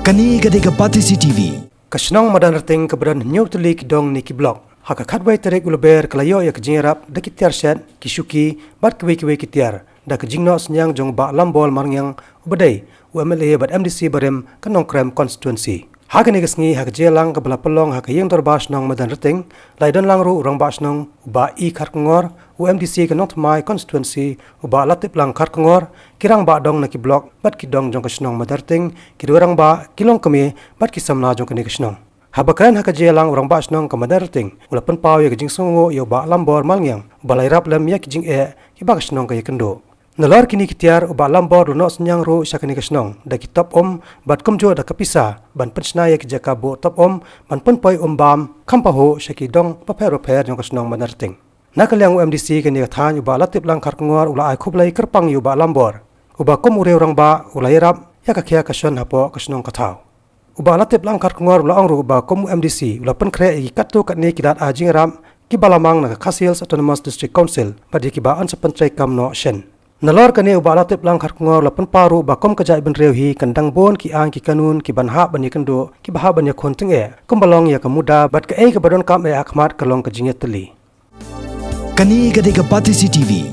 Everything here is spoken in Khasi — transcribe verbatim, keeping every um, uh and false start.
Kane ka dei ka Batesi T V. Ka shnong Madanrting kaba don hynñiew tylli ki dong ne ki block, ha ka khatwei tarik u Lber ka la ïoh ïa ka jingïarap da ki tiar shet, ki shuki bad kiwei kiwei ki tiar, da ka jingnoh synñiang jong u Bah Lambor Malngiang uba dei u M L A bad M D C barim ka Nongkrem constituency. Ha kane ka sngi, ha ka jingïalang kaba la pynlong ha ka ïing dorbar shnong Madanrting, la ïadon lang ruh u Rangbah Shnong u Bah E Kharkongor, u M D C ka Nongthymmai constituency u Bah Latiplang Kharkongor, ki rangbah dong na ki block bad ki dong jong ka shnong Madanrting, ki dewai rangbah, ki longkmie bad ki samla jong kane ka shnong. Haba kren ha ka jingïalang, u Rangbah Shnong ka Madanrting u la pynpaw ïa ka jingsngewnguh ïa u Bah Lambor Malngiang uba la ïarap lem ïa ki jingeh kiba ka shnong ka ïakynduh. Nalor kine ki tiar, u Bah Lambor u la noh synñiang ruh sha kane ka shnong da ki top um bad kumjuh da ka pisa ban pynshna ïa ki jaka buh top um ban pynpoi um bam kham pahuh sha ki dong bapher bapher jong ka shnong Madanrting. Na ka liang u M D C kane ka thaiñ u Bah Latiplang Kharkongor u la ai khublei kyrpang ïa u Bah Lambor uba kum u riew rangbah u la ïarap ïa ka khia ka shon hapoh ka shnong ka thaw. U Bah Latiplang Kharkongor u la ong ruh ba kum u M D C u la pynkhreh ïa ki katto katne ki lad ai jingïarap kiba la mang na ka Khasi Hills Autonomous District Council bad ïa kiba yn sa pyntreikam noh shen. Nalor kane, u Bah Latiplang Kharkongor u la pynpaw ruh ba kum ka jaitbynriew hi kan dang bun ki aiñ ki kanun kiban hap ban ïakynduh, kiba hap ban ïakhun tyngeh kumba long ïa ka MUDA bad kaei kaba donkam eh ha khmat ka long ka jingïatylli. Kane ka dei ka Batesi T V.